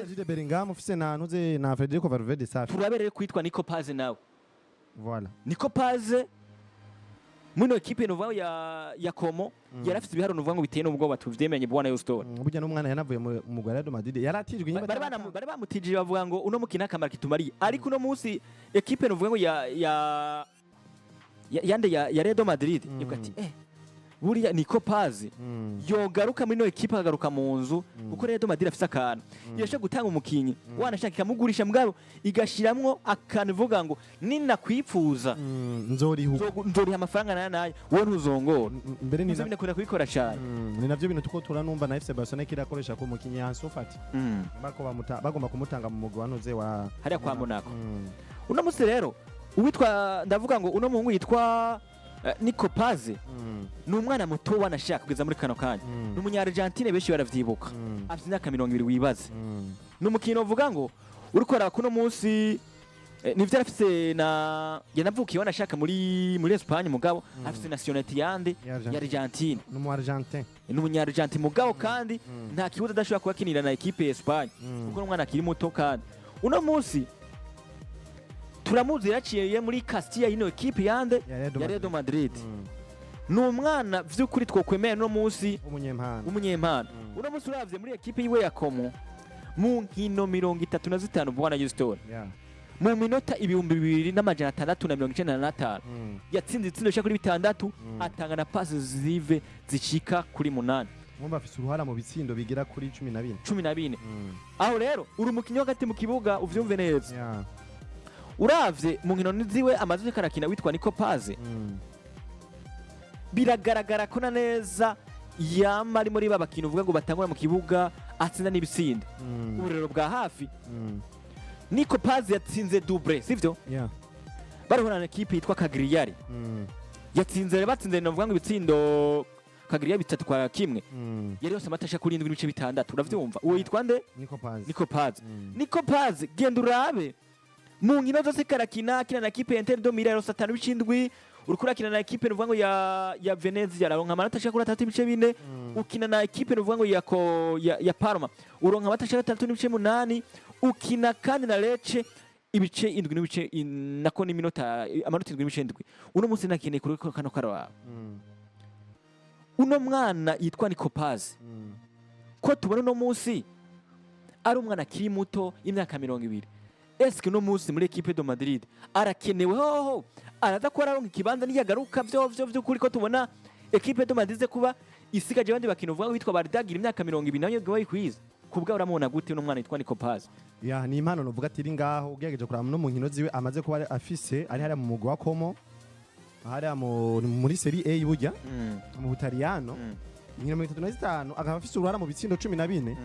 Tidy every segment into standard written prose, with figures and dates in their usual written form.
Jude Bellingham, ufise na ntuze na Federico Valverde, safi. Turabe rero kwitwa Nico Paz nawe. Voilà. Nico Paz muri ino ekipe nuvuga ya Como yarafite ibiharuro nuvuga ngo biteye n'ubwoba, tuvyemenye, bwana Yustor. Burya n'umwana yanavuye mu mugwi wa Real Madrid yaratijwe inyuma. Bari bamutijije, bavuga ngo uno mukino akamaro kitumariye, ariko uno munsi ekipe nuvuga ngo ya yande ya Real Madrid ivuga ati buriya Nico Paz yogaruka muri ino ekipe, akagaruka mu nzu, kuko Real Madrid afise akantu irashaka gutanga umukinyi, wanashaka ikamugurisha, mugabo igashiramwo akantu ivuga ngo ninakwipfuza Nzorihuka. Nzoriha amafaranga naya naya, wowe ntuzongora. Mbere ni ivyo binakunda kubikora cane. Ni navyo bintu tuko turanumva na FC Barcelona kirakoresha ku mukinyi Ansu Fati. Bako bagomba kumutanga mu mugwi wa ntuze wa Hariya kwa Monaco. Uno munsi rero uwitwa, ndavuga ngo uno muhungu yitwa Nico Paz ni umwana muto wanashaka kugeza muri kano kanya. Ni umunya Argentine, benshi baravyibuka. Afite imyaka 20, wibaze. Ni umukino uvuga ngo uriko araba kuno munsi, nivyo arafise na yanavukiye wanashaka muri Espagne, mugabo afise nationalité yande? Ya Argentine. Ya Argentine. Ni umu Argentin. Ni umunya Argentine, mugabo kandi nta kibuza adashobora kuba akinira na ekipe ya Espagne, kuko n'umwana akiri muto. Kandi uno munsi turamuzi, yaraciye muri Castilla, y'ino ekipe yande? Ya Real Ya Real Madrid. Madrid. Ni umwana vy'ukuri twokwemera uno munsi Umunyempano. w'umunyempano. Uno munsi uravye muri ekipe yiwe ya Como, mu nkino 35, bwana Houston, mu minota 2695, yatsinze itsindo bishika kuri bitandatu, atanga na pasi zive zicika kuri munani. Mwumva afise uruhara mu bitsindo bigera kuri 14. 14. Aho rero uri umukinyi wo hagati mu kibuga, uvyumve neza. Uravye mu nkino ziwe amaze ariko arakina witwa Nico Paz, biragaragara ko na neza yama ari muri ba bakinyi uvuga ngo batangura mu kibuga, atsinda n'ibitsindo. Uburero bwa hafi, Nico Paz yatsinze double, sivyo? Yeah. Barahura na ekipe yitwa Cagliari. Yatsinze, batsinze novuga ngo ibitsindo Cagliari 3-1. Yari yose amatasha kuri 7.6, uravyumva? Uwo yitwa nde? Nico Paz. Nico Paz. Nico Paz, genda urabe mu nkino zose karakina, akina na ekipe ya Inter de Milan yarose 5.7. Uriko urakina na ekipe nuvuga ngo ya Venezia, araronka amanota ashika kuri 3.4. Ukina na ekipe nuvuga ngo ya Parma, uronka amanota ashika 3.8. Ukina kandi na Lecce, ibice indwi n'ibice nako n'iminota amanota 7.7. Uno munsi nakeneye kuri kano karaba uno mwana yitwa Nico Paz, ko tubona uno munsi ari umwana akiri muto y'imyaka 20. Eske uno munsi muri equipe de Madrid arakenewe hoho? Araza kuba araronka ikibanza niyagaruka vyo vy'ukuri, ko tubona equipe de Madrid kuba isigaje abandi bakina, uvuga ngo witwa Bardagira imyaka 20 nayo bayikwiza kubwa? Uramubona gute uno mwana yitwa Nico Paz? Ya, ni impano novuga ati iri ngaho. Ugerageje kuraba no mu nkino ziwe amaze kuba afise ari hariya mu mugwi wa Como, hariya muri Serie A burya mu Butaliyano, inkino 35 akaba afise uruhara mu bitsindo 14.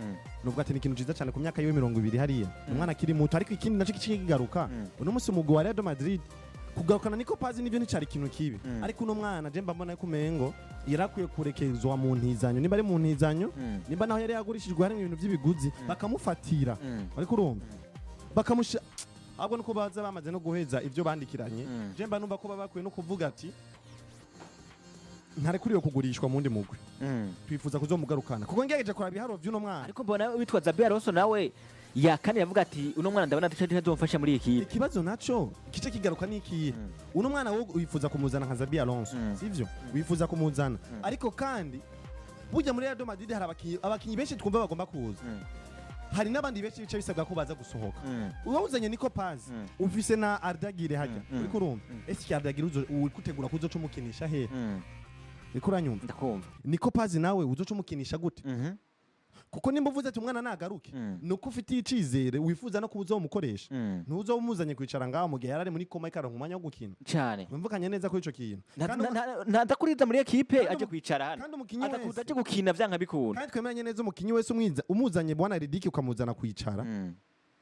Nuvuga ati ni ikintu ciza cyane ku myaka yiwe 20 hariya. Umwana akiri muto. Ariko ikindi naco kigaruka, uno munsi umugwi wa Real Madrid kugarukana Nico Paz nivyo nticari ikintu kibi, ariko uno mwana je mba mbona ko umengo yarakwiye kurekezwa mu ntizanyo, nimba ari mu ntizanyo, nimba naho yari yagurishijwe harimo ibintu by'ibiguzi bakamufatira. Ariko urumva bakamusha ahubwo nuko baza bamaze no guheza ivyo bandikiranye. Je mba numva ko baba bakwiye no kuvuga ati ntarekuriwe kugurishwa mu wundi mugwi, twifuza kuzomugarukana, kuko ngerageje kuraba ibiharuro vy'uno mwana. Ariko mbona witwa Xabi Alonso nawe yakane yavuga ati uno mwana ndabona atazomfasha muri iyi kipe. Ikibazo naco kice kigaruka ni ikihe? Uno mwana wo wifuza kumuzana nka Xabi Alonso, sivyo? Wifuza kumuzana, ariko kandi burya muri Real Madrid hari abakinyi benshi twumva bagomba kuza, hari n'abandi benshi bice bisabwa ko baza gusohoka. Uba uzanye Nico Paz, ufise na Arda Güler hajya. Uriko urumva, ese Arda Güler uri kutegura kuzoca umukinisha he? Uriko uranyumva? Ndakumva. Nico Paz nawe uzoca umukinisha gute? Kuko nimba uvuze ati umwana nagaruke, nuko ufitiye icizere, wifuza no kuba uzomukoresha. Ntuzoba umuzanye kwicara ngaho mu gihe yari ari muri koma, ikaronka umwanya wo gukina. Cyane. Mwumvikanye neza kuri ico kintu. Ntaza kuriza muri ekipe aje kwicara hano. Kandi umukinyi Aza wese kuza aje gukina vyanka bikunda. Kandi twemeranye neza, umukinyi wese umuzanye, bwana Ridiki, ukamuzana kwicara,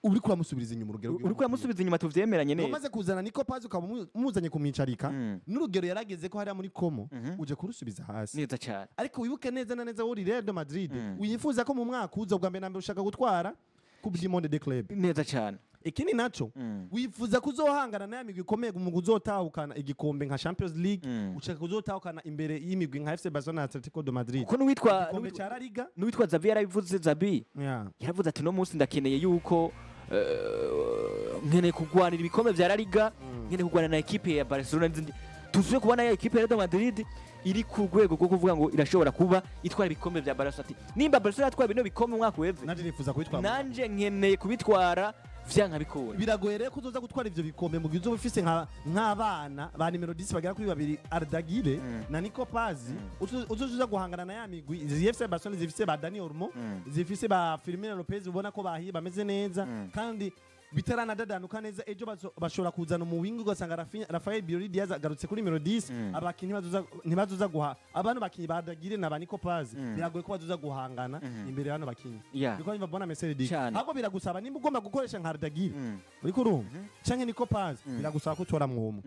uriko uramusubiriza inyuma urugero Uriko uramusubiza inyuma, tuvyemeranye neza. Umaze kuzana Nico Paz ukaba umuzanye kumwicarika, n'urugero yarageze ko hariya muri Como, uje kurusubiza hasi. Neza cyane. Ariko wibuke neza na neza wuri Real de Madrid wifuza ko mu mwaka uza, bwa mbere na mbere ushaka gutwara Coupe du Monde des Clubs. Neza cyane. Ikindi naco, wifuza kuzohangana n'aya migwi ikomeye mu kuzotahukana igikombe nka Champions League, ushaka kuzotahukana imbere y'imigwi nka FC Barcelona na Atletico de Madrid Kuko n'uwitwa igikombe ca La Liga. N'uwitwa Xavi yarabivuze, Xabi yaravuze ati: "No munsi ndakeneye yuko nkeneye kugwanira ibikombe vya La Liga, nkeneye kugwana na ekipe ya Barcelona n'izindi." Tuzuye kubona ya ekipe ya Real Madrid iri ku rwego rwo kuvuga ngo irashobora kuba itwara ibikombe vya Barcelona, ati: "Nimba Barcelona yatwaye bino bikombe umwaka uheze, Nanje nifuza kubitwara." Nanje nkeneye kubitwara vyanka bikunda. Biragoye rero ko uzoza gutwara ivyo bikombe mu gihe uzoba ufise nk'abana ba nimero 10 bagera kuri babiri, Arda Güler na Nico Paz. Uzoza uza guhangana na ya migwi izi FC Barcelona zifise ba Dani Olmo, zifise ba Fermin Lopez, ubona ko bahiye bameze neza kandi bitaranadadanuka neza. Ejo bashobora kuzana umuwingi, ugasanga Rafael Brito Diaz agarutse kuri nimero 10. Abakinyi ntibazoza guha abantu bakinyi ba Arda Güler na ba Nico Paz, biragoye ko bazoza guhangana imbere y'ano bakinyi. Niko nyumva, bona Mercedes. Ahubwo biragusaba, nimba ugomba gukoresha nka Arda Güler, uriko urumva, canke Nico Paz, biragusaba ko utora mwumwe,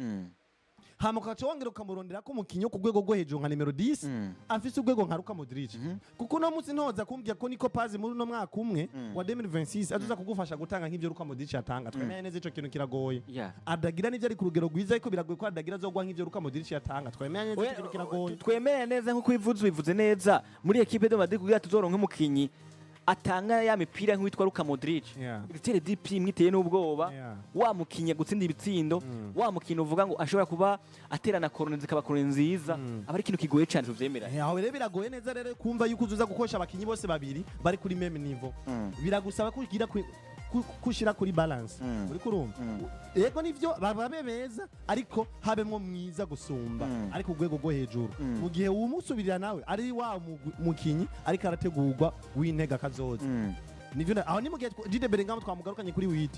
hama ukaca wongera ukamurondera ko umukinyi wo ku rwego rwo hejuru nka nimero 10 afise urwego nka Luka Modric, kuko uno munsi ntoza kumbwira ko Nico Paz muri uno mwaka umwe wa 2026 azoza kugufasha gutanga nk'ivyo Luka Modric yatanga. Twemeye neza ico kintu kiragoye. Arda Güler nivyo ari ku rugero rwiza, ariko biragoye ko Arda Güler azogwa nk'ivyo Luka Modric yatanga. Twemeye neza ico kintu kiragoye. Twemere neza nk'uko ubivuze, ubivuze neza. Muri ekipe de Madrid, kugira tuzoronke umukinyi atanga ya mipira nk'uwitwa Luka Modric, igitere DP mwiteye n'ubwoba, wa mukinyi gutsinda ibitsindo, wa mukinyi uvuga ngo ashobora kuba aterana corner zikaba corner nziza, aba ari ikintu kigoye cyane, tuvyemera. Aho rero biragoye neza rero kumva yuko uzoza gukoresha abakinyi bose babiri bari kuri même niveau. Biragusaba kugira kushira kuri balance. Uriko urumva? Yego, nivyo, babe beza, ariko habemwo mwiza gusumba, ariko urwego rwo hejuru, mu gihe umusubirira nawe ari wa mukinyi ariko arategurwa w'intega kazoza. Nivyo aho ni mu gihe Jude Bellingham twamugarukanye kuri 8,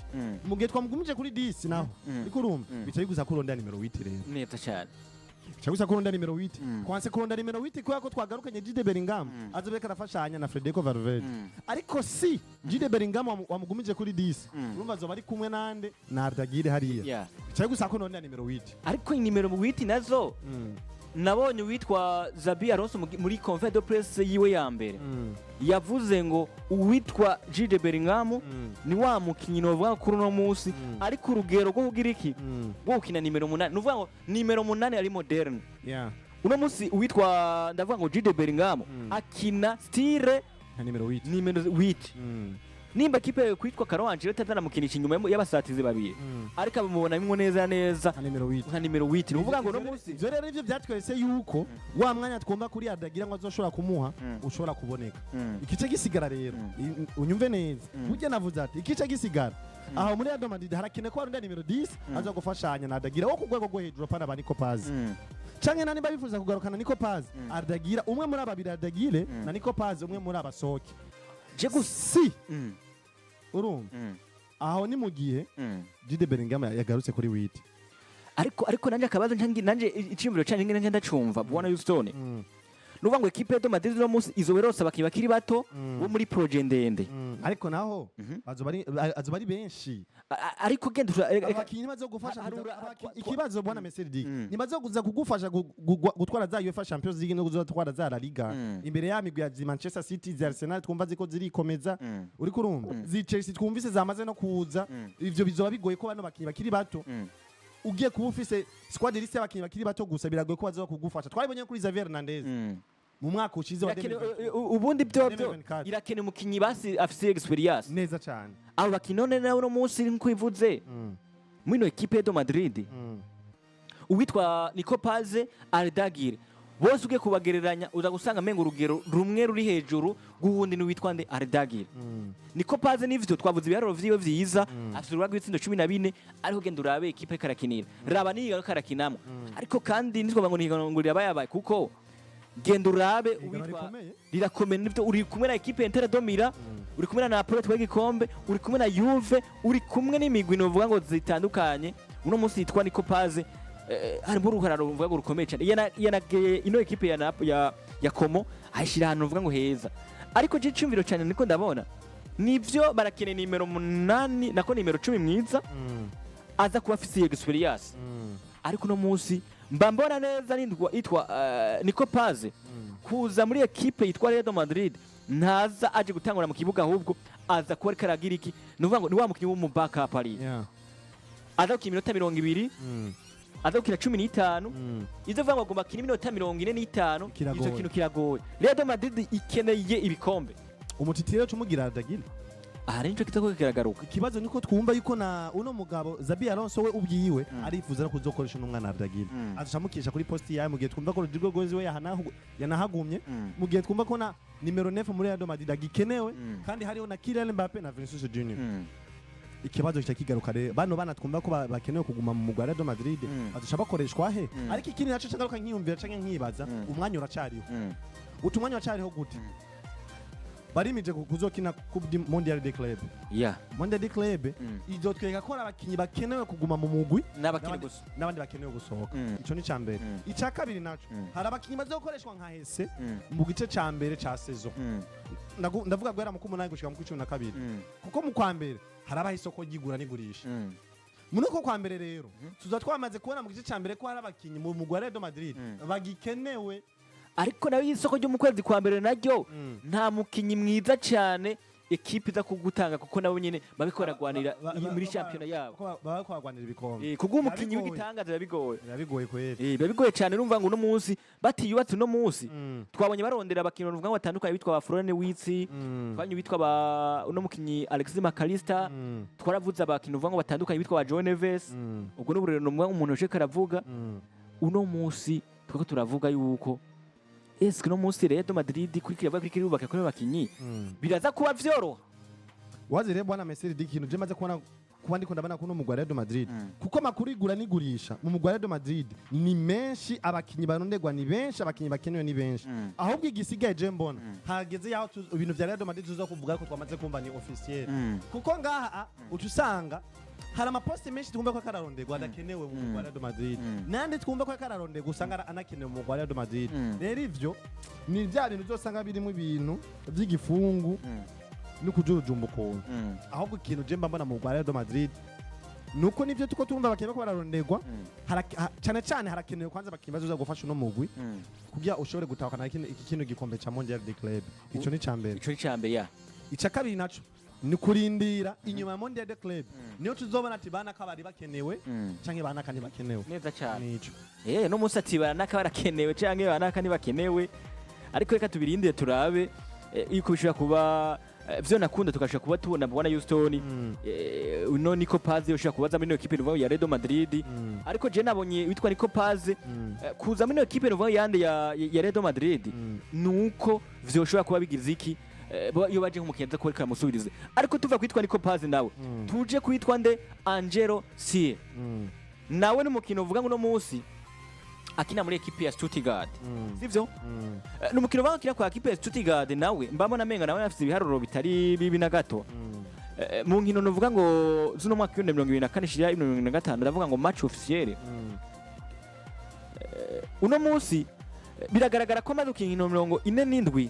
mu gihe twamugumije kuri 10 naho, uriko urumva, bica biguza kurondera nimero 8 rero. Neza cyane. Bica gusa kurondera nimero 8. Twanse kurondera nimero 8 kubera ko twagarukanye Jude Bellingham, azobe arafashanya na Federico Valverde. Ariko si Jude Bellingham wamugumije kuri 10, urumva azoba ari kumwe nande? Na Arda Güler hariya. Bica gusa kurondera nimero 8. Ariko inimero mu huit nazo, nabonye uwitwa Xabi Alonso muri conférence de presse yiwe ya mbere yavuze ngo uwitwa Jude Bellingham ni wa mukinyi novuga kuri uno munsi ariko urugero rwo kugira iki, rwo gukina nimero 8, ni ukuvuga ngo nimero 8 ari moderne. Uno munsi uwitwa, ndavuga ngo Jude Bellingham akina style nka nimero 8. Nimero 8. Nimba kipe kwitwa Carlo Ancelotti atanamukinisha inyuma y'abasatizi babiri, ariko abamubonamwo neza neza nka nimero 8. Nka nimero 8, ni ukuvuga ngo uno munsi Ivyo rero nivyo byatweretse yuko wa mwanya twumva kuri Arda Güler ngo azoshobora kumuha ushobora kuboneka. Ikice gisigara rero, unyumve neza, burya navuze ati ikice gisigara aho muri Real Madrid harakenewe ko harunda nimero 10 aza gufashanya na Arda Güler wo ku rwego rwo hejuru, apana ba Nico Paz. Canke na niba bifuza kugarukana Nico Paz, Arda Güler, umwe muri aba babiri, Arda Güler na Nico Paz, umwe muri aba soke. Je gusa Si urumva, aho ni mu gihe Jude Bellingham yagarutse kuri 8. Ariko nanje akabazo nanje iciyumviro canje ngene nje ndacumva, bwana Houston, nuvuga ngo ekipe de Madrid no munsi izoberose abakinyi bakiri bato bo muri projet ndende. Ariko naho azoba ari benshi. Ariko genda Abakinyi ntibazogufasha ikibazo, bwana Mercedes, ntibazokuza kugufasha gutwara za UEFA Champions League no kuzatwara za La Liga imbere ya migwi ya Manchester City, za Arsenal twumva ziko zirikomeza, uriko urumva, zi Chelsea twumvise zamaze no kuza. Ivyo bizoba bigoye ko bano bakinyi bakiri bato, ugiye kuba ufise squad list y'abakinyi bakiri bato gusa, biragoye ko bazoba kugufasha. Twabibonye kuri Xavier Hernandez mu mwaka ushize wa 2022. Ubundi byo 2024. Irakeneye umukinyi basi afise expérience. Neza cyane. Abo bakinyi none nawe uno munsi nkuko ivuze, muri ino ekipe de Madrid, uwitwa Nico Paz, Arda Güler, bose ugiye kubagereranya uza gusanga amenga urugero rumwe ruri hejuru rw'uwundi n'uwitwa nde? Arda Güler. Nico Paz nivyo twavuze ibiharuro vyiwe vyiza, afise urubuga rw'ibitsindo 14, ariko genda urabe ekipe karakinira, raba niyiga karakinamwo. Ariko kandi nitwavuga ngo nihiganwa ngo rirabayabaye, kuko genda urabe Ihiganwa uwitwa rikomeye. Rirakomeye nivyo, uri kumwe na ekipe Inter de Milan, uri kumwe na Napoli twege igikombe, uri kumwe na Juve, uri kumwe n'imigwi novuga ngo zitandukanye. Uno munsi yitwa Nico Paz, harimo uruhararo ruvuga ngo rukomeye cyane. Yanageye ino ekipe ya ya Como ayishira ahantu ruvuga ngo heza. Ariko je icumviro cyane niko ndabona nivyo, barakeneye nimero 8, nako nimero 10 mwiza aza kuba afise iyo expérience. Ariko uno munsi mba mbona neza nindwa yitwa Nico Paz kuza muri ekipe yitwa Real Madrid, ntaza aje gutangura mu kibuga, ahubwo Aza kuba ariko aragira iki? Ni ukuvuga ngo ni wa mukinyi w'umu backup ari aza gukina iminota 20, aza gukina 15. Ivyo vuga ngo agomba akina iminota 45, Kiragoye. ico kintu kiragoye. Real Madrid ikeneye ibikombe. Umutitire cumugira Arda Güler. Aha rero nico kitako kiragaruka. Ikibazo niko twumva yuko na uno mugabo Xabi Alonso we ubwiwe arifuza no kuzokoresha uno mwana Arda Güler, azoca amukisha kuri poste yawe, mu gihe twumva ko Rodrygo Goes we yanahagumye, mu gihe twumva ko na nimero 9 muri Real Madrid agikenewe, kandi hariho na Kylian Mbappe na Vinicius Junior. Ikibazo kica kigaruka rero, bano bana twumva ko bakenewe kuguma mu mugwi wa Real Madrid, bazoca bakoreshwa he? Ariko ikindi naco cagaruka nkiyumvira canke nkibaza, umwanya uracariho. Utu umwanya uracariho gute? Barimije kuzokina Coupe du Mondial des Clubs. Mondial des Clubs izotwereka ko hari abakinyi bakenewe kuguma mu mugwi n'abakiri gusa n'abandi bakenewe gusohoka. Ico ni icambere. Ica kabiri naco, hari abakinyi bazokoreshwa nka hese mu gice ca mbere ca saison. Ndavuga guhera mu kumunani gushika mu kw'icumi na kabiri, kuko mu kwa mbere harabaho isoko ry'igura n'igurisha. Muri uko kwa mbere rero tuza twamaze kubona mu gice ca mbere ko hari abakinyi mu mugwi wa Real Madrid bagikenewe. Ariko nayo isoko ryo mu kwezi kwa mbere naryo, nta mukinyi mwiza cyane ekipe iza kugutanga, kuko nabo nyene babiko baragwanira muri shampiyona yabo. Ko baba baragwanira ibikombe. Kuguha umukinyi Biba bigoye. w'igitangaza biba bigoye. Biba bigoye kweri. Biba bigoye cyane. Urumva ngo uno munsi batiyubatse, uno munsi twabonye barondera abakinyi bavuga ngo batandukanye, bitwa ba Florian Wirtz, twabonye bitwa ba uno mukinyi Alexis Mac Allister, twaravuze abakinyi uvuga ngo batandukanye bitwa ba João Neves. Ubwo n'uburero numva umuntu uje karavuga. Uno munsi twako turavuga yuko eske uno munsi Real Madrid kuri kiravuga kuri kirubaka kuri abakinyi biraza kuba vyoroha. Wazi rero bwana Messi, di kintu je maze kubona, kuba ndiko ndabona kuno mugwi wa Real Madrid, kuko makuru igura n'igurisha mu mugwi wa Real Madrid ni menshi, abakinyi barondegwa ni benshi, abakinyi bakenewe ni benshi. Ahubwo igisigaye je mbona hageze yaho ibintu vya Real Madrid tuza kuvuga ko twamaze kumva ni officiel, kuko ngaha uca usanga hari amaposte menshi twumva ko akararondegwa adakenewe mu mugwi wa Real Madrid, nandi twumva ko akararondegwa usanga anakenewe mu mugwi wa Real Madrid. Rero ivyo ni bya bintu uzosanga birimo ibintu vy'igifungu no kujurujumba ukuntu. Ahubwo ikintu je mba mbona mu mugwi wa Real Madrid nuko nivyo tuko tumva abakinyi bariko bararondegwa, cane cane harakenewe kwanza abakinyi bazoza gufasha uno mugwi kugira ushobore gutahukana iki kino gikombe ca Mondial des Clubs. Ico ni ca mbere. Ico ni cambere ya. Ica kabiri naco ni kurindira inyuma ya Mondial des Clubs, niyo tuzobona ati bana kabari bakenewe canke bana kandi bakenewe. Neza cyane. Nico. No munsi ati baranaka barakenewe canke baranaka ntibakenewe, ariko reka tubirindire turabe yuko bishobora kuba vyo nakunda tukashobora kuba tubona bwana Houston, uno Nico Paz ushobora kubaza muri ino ekipe nuvuga ya Real Madrid. Ariko je nabonye witwa Nico Paz kuza muri ino ekipe nuvuga yande ya Real Madrid, nuko vyoshobora kuba bigize iki, iyo baje nk'umukinyi aza kuba ariko aramusubiriza. Ariko tuva kwitwa Nico Paz nawe, tuje kwitwa nde? Angelo Stiller. Nawe n'umukino uvuga ngo uno munsi akina muri ekipe ya Stuttgart, sivyo? Ni umukino uvuga ngo akina kwa ekipe ya Stuttgart, nawe mbabona amenga nawe afite ibiharuro bitari bibi na gato. Mu nkino nuvuga ngo z'uno mwaka 2024 shira 2025, ndavuga ngo match officiel, uno munsi biragaragara ko amaze gukina inkino 47,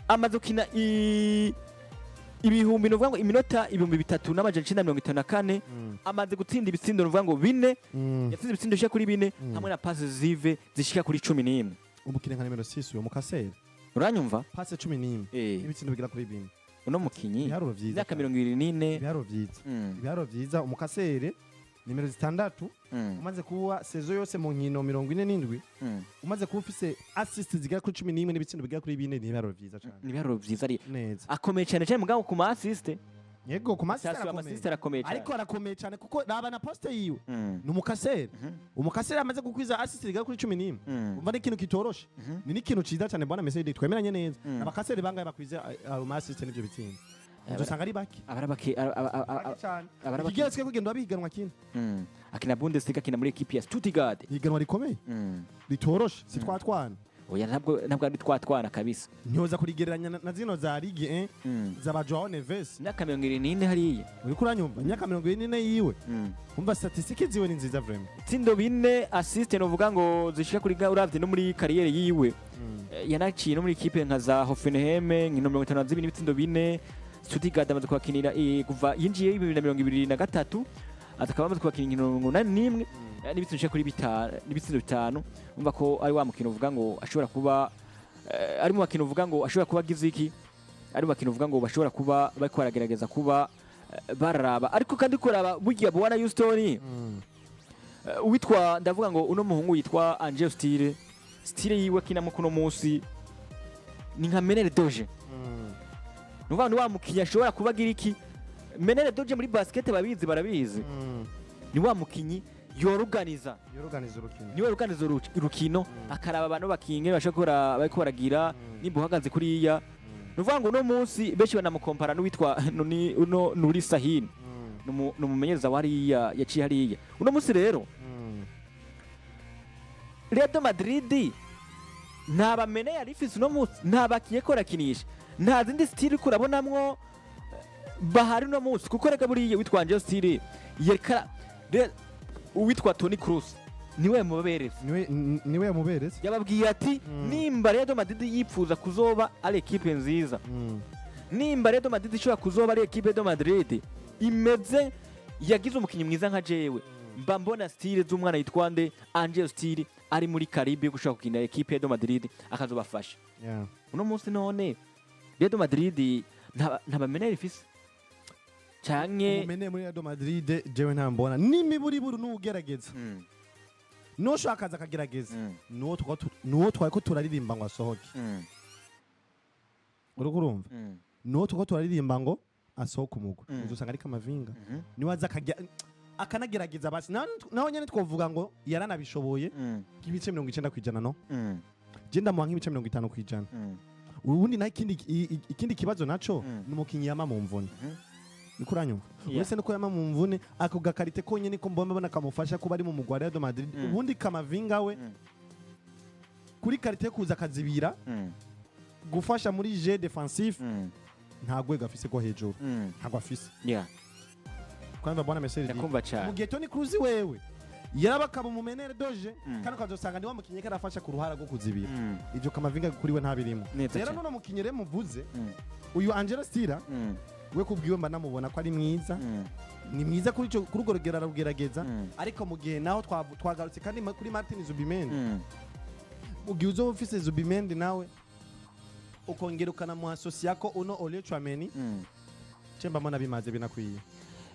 amaze gukina ibihumbi nuvuga ngo iminota 3954, amaze gutsinda ibitsindo nuvuga ngo bine, yatsinze ibitsindo bishika kuri bine, hamwe na passe décisive zishika kuri 11. Umukino nka nimero 6 uyo mukaseri. Uranyumva? Passe 11 n'ibitsindo bigera kuri bine. Uno mukinyi, Ibiharuro vyiza. imyaka 24. Ibiharuro vyiza. Ibiharuro vyiza, umukasere nimero 6, umaze kuba saison yose mu nkino 47, umaze kuba ufise assist zigera kuri 11 n'ibitsindo bigera kuri bine, ni ibiharuro vyiza cane. Ni ibiharuro vyiza ari Neza. akomeye cyane cyane mugabo ku ma assist. Yego, ku ma assist Sasa arakomeye. ama assist arakomeye cyane. Ariko arakomeye cyane kuko raba na poste yiwe, ni umukasere. Umukasere amaze gukwiza assist zigera kuri 11, umva ni ikintu kitoroshe, ni n'ikintu ciza cyane bwana Messi, twemeranye neza. Abakasere bangahe bakwiza ayo ma assist n'ivyo bitsindo? Uzosanga ari bake. Abarabake. Bake cyane. Abarabake. Ikigeretse kugenda bihiganwa kino Akina Bundesliga, akina muri ekipe ya Stuttgart. Higanwa rikomeye, ritoroshe, si twatwana. Oya, ntabwo ari twatwana kabisa. Ntiyoza kurigereranya na zino za Ligue 1 z'aba Joao Neves. Imyaka 74 hariya. Uriko uranyumva? Imyaka 44 yiwe, umva statistique ziwe ni nziza vraiment. Tsindo bine, assist novuga ngo zishika kuri uravye no muri carrière yiwe. Yanaciye no muri ekipe nka za Hoffenheim, nkino 52 n'ibitsindo bine. Stuttgart amaze kubakinira kuva yinjiye 2023, akaba amaze kubakinira inkino 81 n'ibitsindo bishika kuri bitanu, n'ibitsindo bitanu. Umva ko ari wa mukino uvuga ngo ashobora kuba ari mu bakino uvuga ngo ashobora kuba agize iki. Ari bakintu uvuga ngo bashobora kuba bariko baragerageza kuba bararaba, ariko kandi kuraba burya Bwana Houston, uwitwa, ndavuga ngo uno muhungu yitwa Angel Style, style yiwe akinamo kuno munsi ni nka meneur de jeu. Nuvuga ni wa mukinyi ashobora kuba agira iki, meneur de jeu muri basket babizi, barabizi, ni wa mukinyi yoruganiza. Yoruganiza urukino. Niwe yoruganiza urukino, akaraba abantu bakinge bashobora bariko baragira nimba uhagaze kuriya. Nuvuga ngo uno munsi benshi banamukompara n'uwitwa ni uno Nuri Sahin, ni umumenyereza wariya yaciye hariya. Uno munsi rero Real Madrid nta bamene yari ifise uno munsi, nta bakinyi ko barakinisha, nta zindi style uriko urabonamwo bahari uno munsi, kuko reka buriya witwa Angel Style yereka uwitwa Toni Kroos niwe mubereze. Niwe yamuberetse. Yababwiye ati nimba Real Madrid yipfuza kuzoba ari ekipe nziza, nimba Real Madrid ishobora kuzoba ari ekipe de Madrid imeze yagize umukinnyi mwiza nka jewe, mba mbona style z'umwana yitwa nde, Angel Style, ari muri Caribe yo gushobora gukinira ekipe de Madrid akazobafasha. Uno munsi none Real Madrid nta bamener ifise canke Umumene muri Real Madrid jewe ntambona n'imiburiburu n'ugerageza, nushaka akaza akagerageza, nuwo twari ko turaririmba ngo asohoke. Uriko urumva? Nuwo twari ko turaririmba ngo asohoke umugwi, uzosanga ari Kamavinga. Niwe aza akajya akanagerageza basi, naho nyene twovuga ngo yaranabishoboye nk'ibice 90%, no je ndamuha nk'ibice 50%. Ubundi naho ikindi kibazo naco ni umukinyi yama mu mvune. Niko uranyumva? Uretse nuko yama mu mvune, ako ga qualité konyene ko mbona mbona kamufasha kuba ari mu mugwi wa Real Madrid. Ubundi Kamavinga we, kuri qualité yo kuza akazibira, gufasha muri jeu défensif, nta rwego afise ko hejuru, ntabwo afise. Kwamba bwana Messi Ndakumva mu cyane. gihe Toni Kroos wewe yaraba akaba umu meneur de jeu, kandi ukazosanga niwe mukinyi karafasha ku ruhara rwo kuzibira. Ivyo Kamavinga kuri we ntabirimo. Neza Rero cyane. nuno mukinyi rero muvuze, uyu Angelo Stiller, we kubwiwe mba namubona ko ari mwiza, ni mwiza kuri ico, kuri urwo rugero ararugerageza. Ariko mu gihe naho twagarutse kandi kuri Martin Zubimendi, mu gihe uzoba ufise Zubimendi nawe ukongera ukanamuassocia ko uno Ole Tchouameni, ce mbamo nabimaze binakwiye.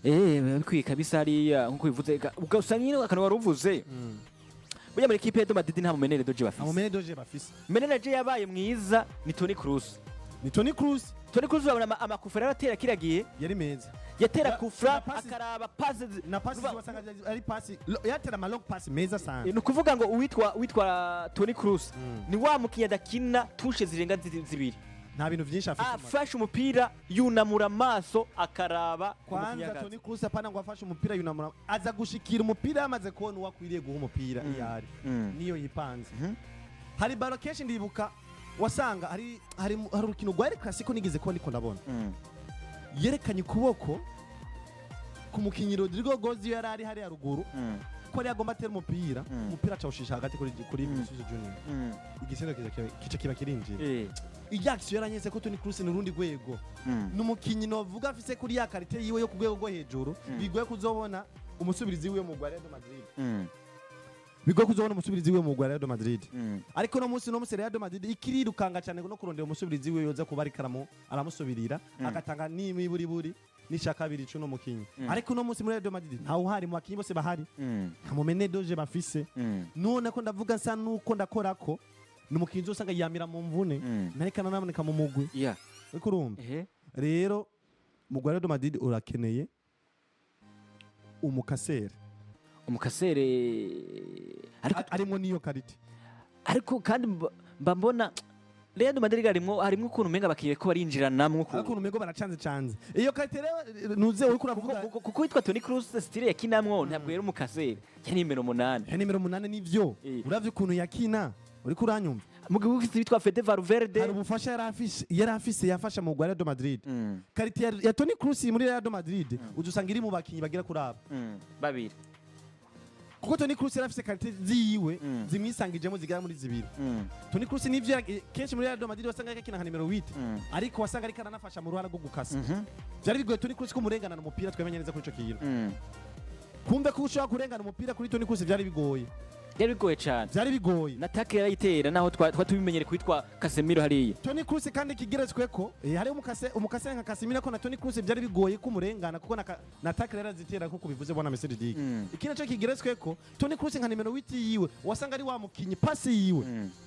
Eh, bikwiye kabisa hariya nkuko bivuze. Ugasanga nyine akantu wari uvuze, burya muri ekipe ya Madrid nta mu meneur de jeu bafise. Aba meneur de jeu bafise. Meneur de jeu yabaye mwiza ni Toni Kroos. Ni Toni Kroos. Toni Kroos urabona amakufra yaratera kiriya gihe. Yari meza. Yatera kufra, na akaraba pase na pasi wasanga ari pasi yatera ama long pass meza sana. Ni ukuvuga ngo uwitwa Toni Kroos ni wa mukinnyi adakina touche zirenga zibiri. Nta bintu byinshi afite. Afashe umupira yunamura amaso akaraba Kwanza umukinnyi. Toni Kroos apana ngo afashe umupira yunamura, aza gushikira umupira yamaze kubona uwo akwiriye guha umupira iyo ari niyo yipanze. Hari ballon kenshi ndibuka wasanga hari urukino rwa El Clasico nigeze kuba ndiko ndabona, yerekanye ukuboko ku mukinyi Rodrigo Gozi yari ari hariya ruguru, ko yari agomba atera umupira, umupira acawushisha hagati kuri Vinicius Junior, igisindo kica kiba kirinjira. Irya action yaranyese ko Toni Kroos ni urundi rwego, ni umukinyi novuga afise kuri ya qualité yiwe yo ku rwego rwo hejuru. Bigoye kuzobona umusubirizi wiwe mu Real Madrid, bigoye kuzobona umusubirizi wiwe mu Real Madrid. Ariko no munsi Real Madrid ikirirukanga cyane no kurondera umusubirizi wiwe yoza kuba ariko aramusubirira, agatanga n'imiburiburi n'icya kabiri c'uno mukinyi. Ariko uno munsi muri Real Madrid ntawe uhari mu bakinyi bose bahari, nta mu meneur de jeu bafise. None ko ndavuga nsa nuko ndakora ko ni umukinyi uzosanga yamira mu mvune, ntariko ananaboneka mu mugwi. Uriko urumva? Ehe. Rero mugwi wa Real Madrid urakeneye umu casseur. Umu casseur, ariko Arimwo n'iyo qualité. Ariko kandi mba mbona Real Madrid harimwo ukuntu umenga bakiye ko barinjiranamwo ukuntu. Ariko umengo baracanze canze iyo qualité rero nuze uriko uravuga. Kuko witwa Toni Kroos style yakinamwo ntabwo yari umu casseur, yari nimero 8. Ya nimero 8 nivyo. Uravye ukuntu yakina, uriko uranyumva? Mu gihugu witwa Fede Valverde, hari ubufasha yari afise yafasha mu Real Madrid. Qualité ya Toni Kroos muri Real Madrid uzusanga iri mu bakinyi bagira kuri aba Babiri. Kuko Toni Kroos yari afise qualité ziyiwe zimwisangijemo zigera muri zibiri. Toni Kroos nivyo kenshi muri Real Madrid wasanga akina nka nimero 8, ariko wasanga ariko aranafasha mu ruhara rwo gukasa. Byari bigoye Toni Kroos kumurenganana umupira, twamenye neza kuri ico kintu. Kumbe ko ushobora kurengana umupira kuri Toni Kroos byari bigoye. Byari bigoye cyane. Byari bigoye. Na tackle yarayitera, naho twa tubimenyere kwitwa Casemiro hariya. Toni Kroos kandi kigeretswe ko hariho umukase nka Casemiro ko na Toni Kroos byari bigoye kumurengana, kuko na tackle yarazitera, nkuko bivuze bwana Messi Diki. Ikindi naco kigeretswe ko Toni Kroos nka nimero 8 yiwe, wasanga ari wa mukinyi pasi yiwe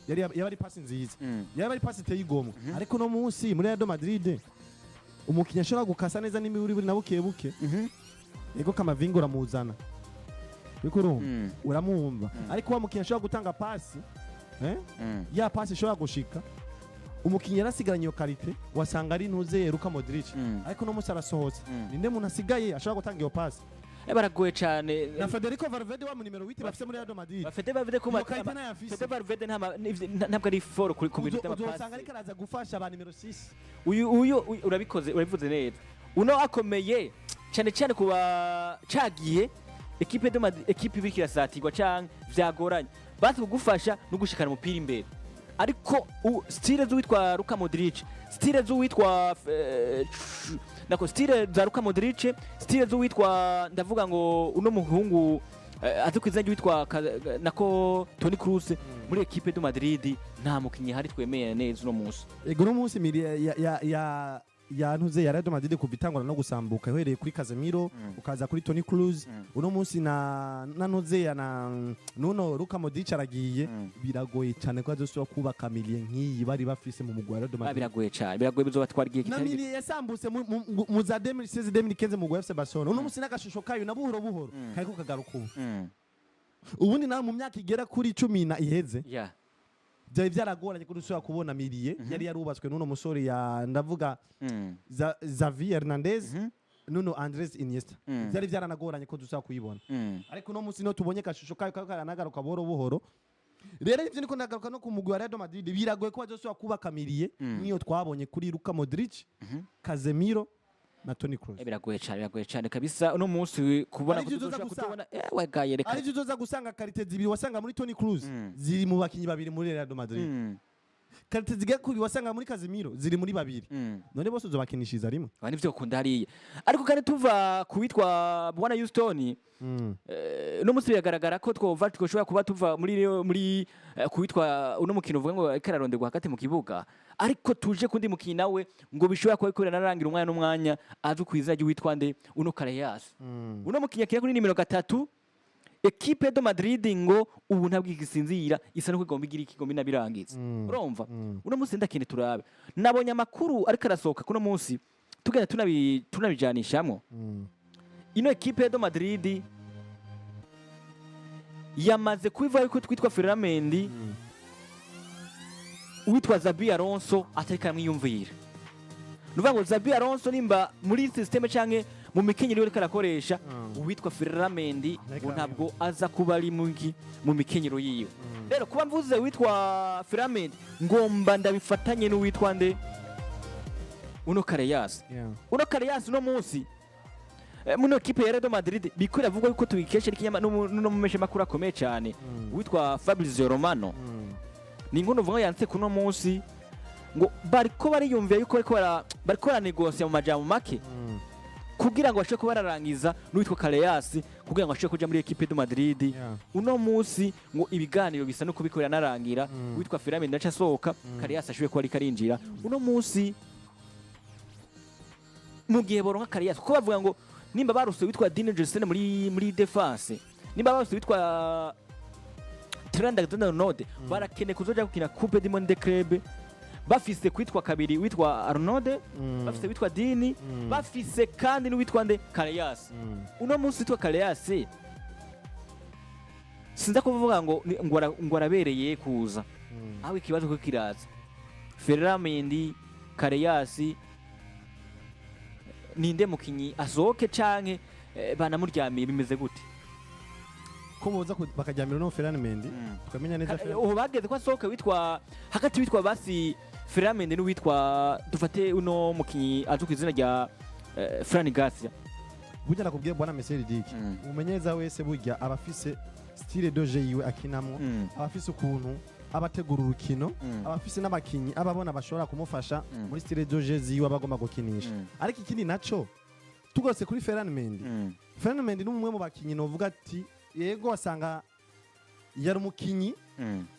yari yaba ari pasi nziza, yaba ari pasi iteye igomwe. Ariko no munsi muri Real Madrid umukinyi ashobora gukasa neza n'imiburiburi na buke buke, yego Kamavinga uramuzana, uriko urumva, uramwumva, ariko wa mukinyi ashobora gutanga pasi, ya pasi ishobora gushika, umukinyi yarasigaranye iyo qualité, wasanga ari ntuze Luka Modric. Ariko no munsi arasohotse. Ninde muntu asigaye ashobora gutanga iyo pasi? Baragoye cyane. Na Federico Valverde wa mu nimero 8 bafise muri Real Madrid, Fede Valverde ko iyo qualité nayo afise. Fede Valverde ntabwo ari fort kuri ku bintu Uzosanga by'amapasi. ariko araza gufasha ba nimero 6. Uyu urabikoze, urabivuze neza. Uno akomeye cyane cyane kuba cagiye équipe de Madrid, équipe ibiriko irasatirwa canke vyagoranye, basi kugufasha no gushikana umupira imbere. Ariko style z'uwitwa Luka Modric, style z'uwitwa nako style za Luka Modric, style z'uwitwa, ndavuga ngo uno muhungu azi ku izina ry'uwitwa nako Toni Kroos, muri équipe de Madrid nta mukinyi hari twemeye neza uno munsi. Ego, no munsi milieu ya ntuze ya Real Madrid kuva itangura no gusambuka, uhereye kuri Casemiro, ukaza kuri Toni Kroos, uno munsi na ntuze ya na nuno Luka Modric aragiye, biragoye cyane ko azosubira kubaka milieu nk'iyi bari bafise mu mugwi wa Real Madrid. Biragoye cyane, biragoye, bizobatwara igihe Na kitari gito. milieu yasambutse mu za 2016, 2015 mu mugwi wa FC Barcelona, uno munsi n'agashusho kayo na buhoro buhoro kariko kagaruka ubu. Ubundi nawe mu myaka igera kuri 10 na iheze, byari byaragoranye ko dusubira kubona milieu yari yarubatswe n'uno musore ya, ndavuga Xavi Hernandez, nuno Andres Iniesta. Byari byaranagoranye ko dusubira kuyibona. Ariko uno munsi no tubonye kashusho kayo kayo karanagaruka buhoro buhoro. Rero ivyo niko ndagaruka no ku mugwi wa Real Madrid, biragoye ko bazosubira kubaka milieu niyo twabonye kuri Luka Modric, Casemiro na Toni Kroos. Biragoye cyane, biragoye cyane kabisa uno munsi kubona Ari ko byo uzoza tuzoshobora gusanga. kutubona, wagaye reka. Arivyo uzoza gusanga qualité zibiri wasanga muri Toni Kroos ziri mu bakinyi babiri muri Real Madrid. Qualité zigera kuri wasanga muri Casemiro ziri muri babiri. None bose uzobakinishiriza rimwe? Aba nivyo kunda hariya. Ariko kandi tuva ku witwa Bwana Houston, no munsi biragaragara ko twova twoshobora kuba tuva muri ku witwa uno mukino uvuga ngo ariko araronderwa hagati mu kibuga, ariko tuje kundi mukino nawe ngo bishobora kuba biriko biranarangira umwanya n'umwanya, azwi ku izina ry'uwitwa nde, uno Carreras. Uno mukinyi akina kuri nimero 3, équipe de Madrid ngo ubu ntabwo igisinzira, isa nuko igomba igira ikigomba inabirangiza. Urumva, uno munsi ndakene turabe, nabonye amakuru ariko arasohoka kuno munsi, tugenda tunabijanishamwo. Ino équipe de Madrid yamaze kubivuga yuko twitwa Ferland Mendy, uwitwa Xabi Alonso atariko aramwiyumvira. Ni ukuvuga ngo Xabi Alonso nimba muri système canke mu mikenyero ariko arakoresha, uwitwa Ferland Mendy Ariko ngo ntabwo aza kuba ari mu mikenyero yiwe. Rero kuba mvuze witwa Ferland Mendy, ngomba ndabifatanye n'uwitwa nde, uno Carreras. Uno Carreras uno munsi muno équipe ya Real Madrid biko biravugwa yuko tubikesha ikinyama n'uno mumeshe makuru akomeye cyane witwa Fabrizio Romano. Ni inkuru uvuga yanditse kuno munsi ngo bariko bariyumvira yuko bariko baranegosia mu majambo make kugira ngo bashobore kuba bararangiza n'uwitwa Carreras, kugira ngo ashobore kuja muri équipe de Madrid. Uno munsi ngo ibiganiro bisa no kubikorera narangira, witwa Ferland Mendy aca asohoka, Carreras ashoboye kuba ariko arinjira uno munsi. Mu gihe boronka Carreras, kuko bavuga ngo nimba baruse witwa Dean Huijsen muri défense, nimba baruse witwa Trent Alexander-Arnold, barakeneye kuzoja gukina Coupe du Monde des Clubs bafise kwitwa kabiri witwa Arnold, bafise witwa Dini, bafise kandi n'uwitwa nde, Carreras. Uno munsi witwa Carreras sinza kuvuga ngo arabereye kuza aho. Ikibazo ko kiraza, Ferland Mendy, Carreras, ninde mukinyi asohoke canke banamuryamiye, bimeze gute? Ko boza bakaryamira no Ferland Mendy, tukamenya neza Ubu bageze ko asohoke witwa hagati witwa basi Ferland Mendy n'uwitwa, dufate uno mukinyi azwi ku izina rya Fran Garcia. Burya nakubwiye bwana Messi Dick, umumenyereza wese burya aba afise style de jeu yiwe akinamwo, aba afise ukuntu abategura urukino, aba afise n'abakinyi ababona bashobora kumufasha muri style de jeu ziwe aba agomba gukinisha. Ariko ikindi naco, tugarutse kuri Ferland Mendy, Ferland Mendy ni umwe mu bakinyi novuga ati yego wasanga Yari umukinyi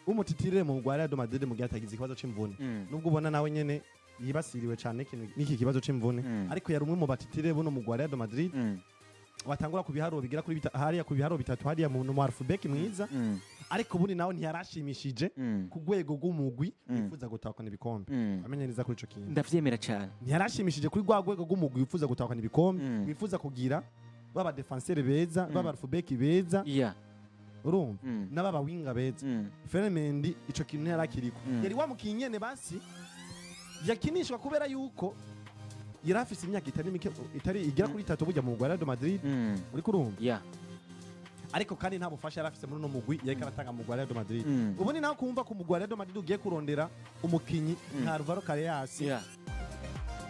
w'umu titulaire mu rwa Real Madrid mu gihe atagize ikibazo c'imvune, nubwo ubona nawe nyene yibasiriwe cyane n'iki kibazo c'imvune, ariko yari umwe mu ba titulaire buno mu rwa Real Madrid, watangura ku biharuro bigera kuri hariya ku biharuro bitatu hariya mu half-back mwiza, ariko ubundi nawe ntiyarashimishije ku rwego rw'umugwi wifuza gutahukana ibikombe. Amenye neza kuri ico kintu. Ndavyemera cyane. Ntiyarashimishije kuri rwa rwego rw'umugwi wifuza gutahukana ibikombe, wifuza kugira baba défenseur beza, baba half-back beza, urumva, n'ababa winger beza. Ferland Mendy ico kintu ntiyarakiriko. Yari wa mukinyi nyene basi yakinishwa kubera yuko yari afise imyaka itari mike, itari igera kuri 3 burya mu mugwi wa Real Madrid, uriko urumva? Yeah. Ariko kandi nta bufasha yari afise muri uno mugwi yariko aratanga mu mugwi wa Real Madrid. Ubu ni naho kumva ku mugwi wa Real Madrid ugiye kurondera umukinyi nka Alvaro Carreras,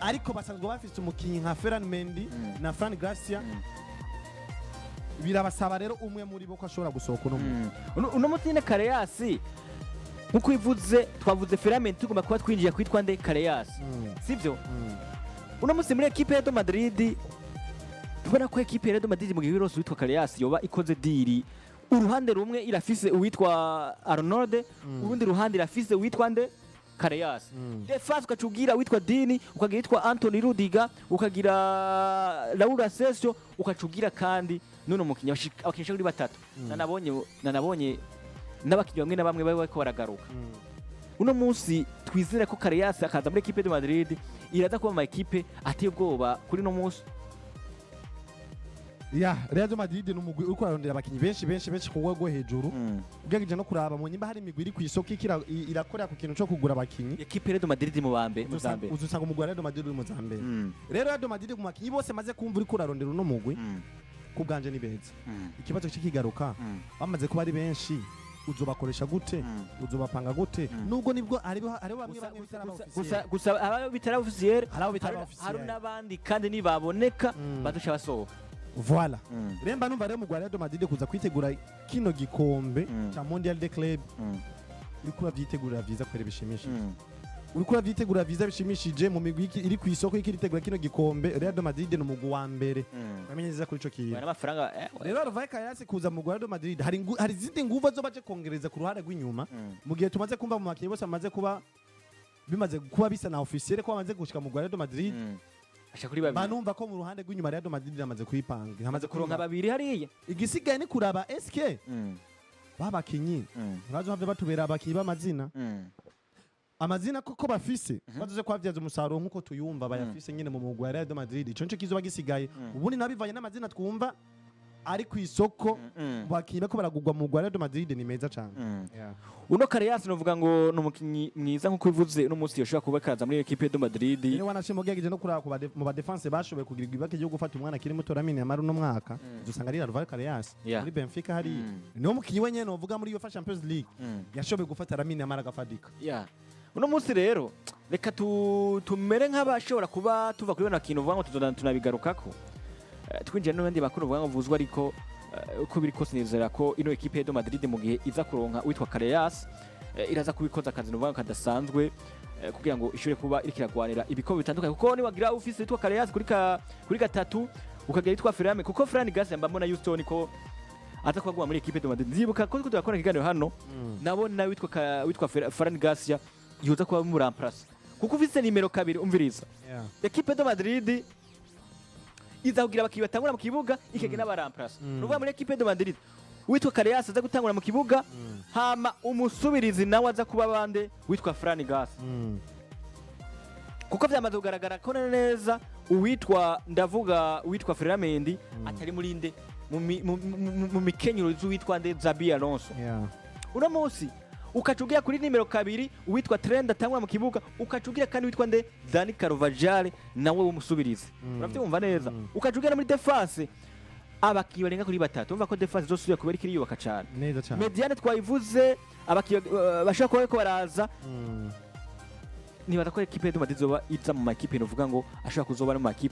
ariko basanzwe bafise umukinyi nka Ferland Mendy na Fran Garcia. Birabasaba rero umwe muri bo ko ashobora gusohoka uno mugwi. Uno munsi nyine Carreras, nkuko ivuze, twavuze Ferland, tugomba kuba twinjiye kwitwa nde? Carreras, sivyo? Uno munsi muri ekipe ya Real Madrid, tubona ko ekipe ya Real Madrid mu gihe yose uwitwa Carreras yoba ikoze deal, uruhande rumwe irafise uwitwa Arnold, urundi ruhande irafise uwitwa nde? Carreras. Défense ukacugira witwa Dini, ukagira witwa Anthony Rudiger, ukagira Raul Asensio, ukacugira kandi nuno mukinyi abakinisha kuri batatu. Nanabonye n'abakinyi bamwe na bamwe bari bariko baragaruka. Uno munsi twizere ko Carreras akaza muri ekipe de Madrid iraza kuba mu ekipe ateye ubwoba kuri uno munsi. Ya Real Madrid ni umugwi uriko urarondera abakinyi benshi benshi benshi ku rwego rwo hejuru. Ugerageje no kuraba mu nyimba hari imigwi iri ku isoko irakorera ku kintu co kugura abakinyi, Ekipe Real Madrid mu bambe mu za mbere. Uzusanga umugwi wa Real Madrid uri mu za mbere. Rero Real Madrid, mu bakinyi bose maze kumva uriko urarondera uno mugwi, ku bwanje ni beza. Ikibazo kikigaruka, bamaze kuba ari benshi, uzobakoresha gute? Uzobapanga gute? Nubwo nibwo hariho bamwe bamwe bitari Gusa aba officiel. Gusa aba bitari officiel. Hari abo bitari hari officiel. N'abandi kandi nibaboneka baduca basohoka. Voilà. Rero mba numva rero mugwi wa Real Madrid kuza kwitegura kino gikombe ca Mondial de Club, uriko uravyitegurira vyiza kwera bishimishije, uriko uravyitegura vyiza bishimishije. Mu migwi iri ku isoko iriko iritegura kino gikombe, Real Madrid ni umugwi wa mbere. Bamenye neza kuri ico kintu. N'amafaranga. Rero Alvaro Carreras kuza mu Real Madrid, hari izindi nguvu zo baje kongereza ku ruhande rw'inyuma, mu gihe tumaze kumva mu bakinyi bose bamaze kuba bimaze kuba bisa na officiel ko bamaze gushika mu Real Madrid. Asha kuri babiri. Banumva ko mu ruhande rw'inyuma Real Madrid yamaze kuyipanga, yamaze kuronka babiri hariya. Igisigaye ni kuraba eske babakinyi ntibazohave batubera abakinyi b'amazina, amazina koko bafise bazoze kwavyaza umusaruro nk'uko tuyumva bayafise nyine mu mugwi wa Real Madrid. Ico nico kizoba gisigaye. Ubundi nabivanye n'amazina twumva ari ku isoko, mu bakinyi bariko baragurwa mu mugwi wa Real Madrid ni meza cane. Yeah. Uno Carreras novuga ngo ni umukinyi mwiza nk'uko bivuze, uno munsi yoshobora kuba kaza muri ekipe de Madrid. Rero wanashima ugerageje no kuraba mu ba défense bashoboye kugira ibibake ryo gufata umwana akiri muto Lamine Yamal uno mwaka, dusanga ari Alvaro Carreras muri Benfica hariya. Niwo mukinyi wenyene novuga muri UEFA Champions League yashoboye gufata Lamine Yamal agafadika. Yeah. Uno munsi rero reka tumere nk'abashobora kuba tuva kuri bano kintu uvuga ngo tuzona tunabigarukako. Twinjira n'abandi bakuru uvuga ngo vuzwa, ariko uko biri kose nizera ko ino ekipe de Madrid mu gihe iza kuronka witwa Carreras, iraza kubikoza akazi nuvuga ngo kadasanzwe, kugira ngo ishobore kuba iriko iragwanira ibikombe bitandukanye, kuko niwagira ufise witwa Carreras kuri gatatu, ukagira witwa Ferran, kuko Fran Garcia mbambona Houston ko aza kuba aguma muri ekipe de Madrid. Ndibuka ko turiko turakora ikiganiro hano, nabona witwa Fran Garcia yoza kuba mu remplace, kuko ufise nimero 2, umviriza, ekipe de Madrid iza kugira abakinyi batangura mu kibuga, ikagira n'aba remplaçants. Nuvuga muri ekipe de Madrid witwa Carreras aza gutangura mu kibuga, hama umusubirizi nawe aza kuba bande? Witwa Fran Garcia, kuko vyamaze kugaragara ko neza uwitwa, ndavuga uwitwa Ferland Mendy, atari muri nde mu mikenyero z'uwitwa nde? Xabi Alonso. Uno munsi ukaca ugira kuri nimero 2 uwitwa Trent atangura mu kibuga, ukaca ugira kandi witwa nde? Dani Carvajal nawe w'umusubirizi. Uravyumva neza? Ukaca ugira muri défense abakinyi barenga kuri batatu. Urumva ko défense izosubira kuba iriko iriyubaka cane. Neza cyane. Médiane twayivuze, abakinyi bashobora kuba bariko baraza. Nibaza ko ekipe de Madrid izoba iza mu makipe novuga ngo ashobora kuzoba ari mu makipe.